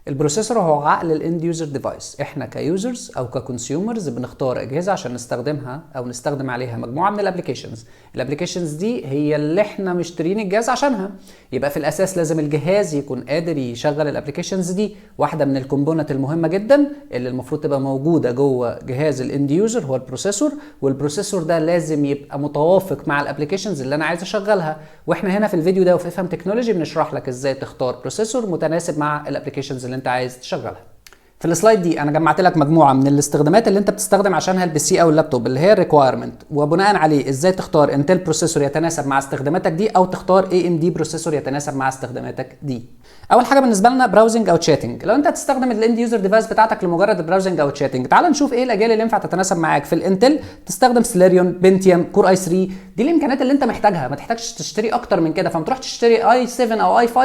ال processor هو عقل ال end user device. احنا ك users او ك consumers بنختار اجهزة عشان نستخدمها او نستخدم عليها مجموعة من ال applications. ال applications دي هي اللي احنا مشترين الجهاز عشانها، يبقى في الاساس لازم الجهاز يكون قادر يشغل ال applications دي. واحدة من ال component المهمة جدا اللي المفروض تبقى موجودة جوه جهاز ال end user هو ال processor، وال processor ده لازم يبقى متوافق مع ال applications اللي انا عايز اشغلها. واحنا هنا في الفيديو ده وفي افهم تكنولوجي بنشرح لك ازاي تختار processor متناسب مع ال applications اللي انت عايز تشغلها. في ال slide دي انا جمعت لك مجموعة من الاستخدامات اللي انت بتستخدم عشانها ال PC او اللابتوب اللي هي ال requirement، وبناء عليه ازاي تختار Intel processor يتناسب مع استخداماتك دي او تختار AMD processor يتناسب مع استخداماتك دي. اول حاجة بالنسبة لنا browsing او chatting. لو انت هتستخدم ال end user device بتاعتك لمجرد browsing او chatting، تعال نشوف ايه الاجيال اللي ينفع تتناسب معاك. في ال Intel تستخدم Celeron، Pentium، Core i3، دي الامكانيات اللي انت محتاجها، ما تحتاجش تشتري اكتر من كده. فما تروحش تشتري i7 او i5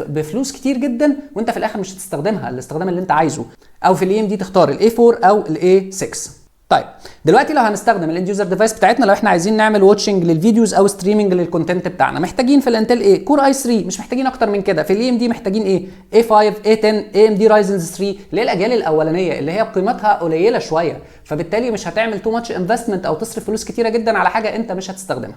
بفلوس كتير جدا وانت في الاخر مش هتستخدمها الاستخدام اللي انت عايزه. او في ال AMD تختار ال A4 او ال A6. طيب دلوقتي لو هنستخدم ال end user device بتاعتنا، لو احنا عايزين نعمل watching لل videos او streaming لل content بتاعنا، محتاجين في ال Intel ايه؟ Core i3، مش محتاجين اكتر من كده. في ال AMD محتاجين ايه؟ A5، A10، AMD Ryzen 3، اللي هي الاجيال الاولانية اللي هي قيمتها قليله شويه، فبالتالي مش هتعمل too much investment او تصرف فلوس كتيرة جدا على حاجة انت مش هتستخدمها.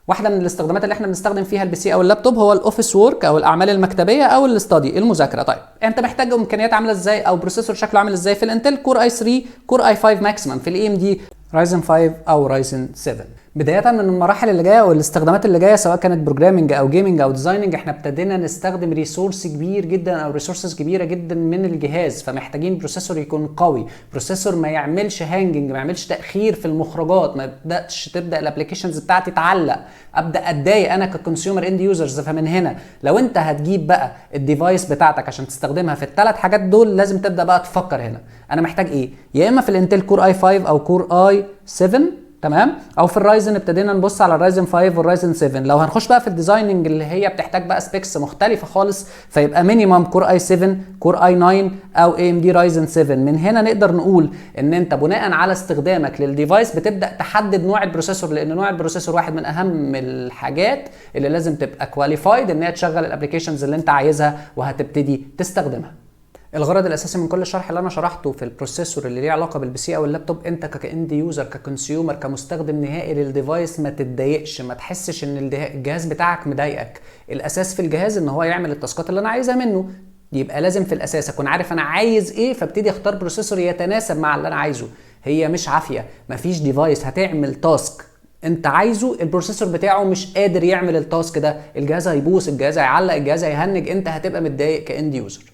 واحدة من الاستخدامات اللي احنا بنستخدم فيها ال PC او اللابتوب هو ال office work او الاعمال المكتبيه او ال study المذاكره. طيب انت محتاج امكانيات عامله ازاي او processor شكله عامل ازاي؟ في ال Intel Core i3، Core i5 maximum، في ال AMD Ryzen 5 او Ryzen 7. بداية من المراحل اللي جاية والاستخدامات اللي جاية، سواء كانت programming او gaming او designing، احنا ابتدينا نستخدم resource كبير جدا او resources كبيرة جدا من الجهاز، فمحتاجين processor يكون قوي، processor ما يعملش hanging، ما يعملش تاخير في المخرجات، ما يبداش تبدا ال applications بتاعتي تعلق، ابدا اتضايق انا ك consumer end users. فمن هنا لو انت هتجيب بقى ال device بتاعتك عشان تستخدمها في الثلاث حاجات دول، لازم تبدا بقى تفكر هنا انا محتاج ايه. يا اما في ال Intel Core i5 او Core i7، تمام، او في ال Ryzen ابتدينا نبص على ال Ryzen 5 وال Ryzen 7. لو هنخش بقى في ال designing اللي هي بتحتاج بقى specs مختلفة خالص، فيبقى minimum Core i7، Core i9 او AMD Ryzen 7. من هنا نقدر نقول ان انت بناء على استخدامك لل device بتبدا تحدد نوع ال processor، لان نوع ال processor واحد من اهم الحاجات اللي لازم تبقى qualified ان هي تشغل ال applications اللي انت عايزها وهتبتدي تستخدمها. الغرض الاساسي من كل الشرح اللي انا شرحته في ال processor اللي ليه علاقة بال PC او اللابتوب، انت ك end user، ك consumer، كمستخدم نهائي لل device، ما تتضايقش، ما تحسش ان الجهاز بتاعك مضايقك. الاساس في الجهاز ان هو يعمل ال task ات اللي انا عايزها منه، يبقى لازم في الاساس اكون عارف انا عايز ايه، فابتدي اختار processor يتناسب مع اللي انا عايزه. هي مش عافيه، مفيش device هتعمل task انت عايزه ال processor بتاعه مش قادر يعمل ال task ده، الجهاز هيبوظ، الجهاز هيعلق، الجهاز هيهنج، انت هتبقى متضايق ك end user.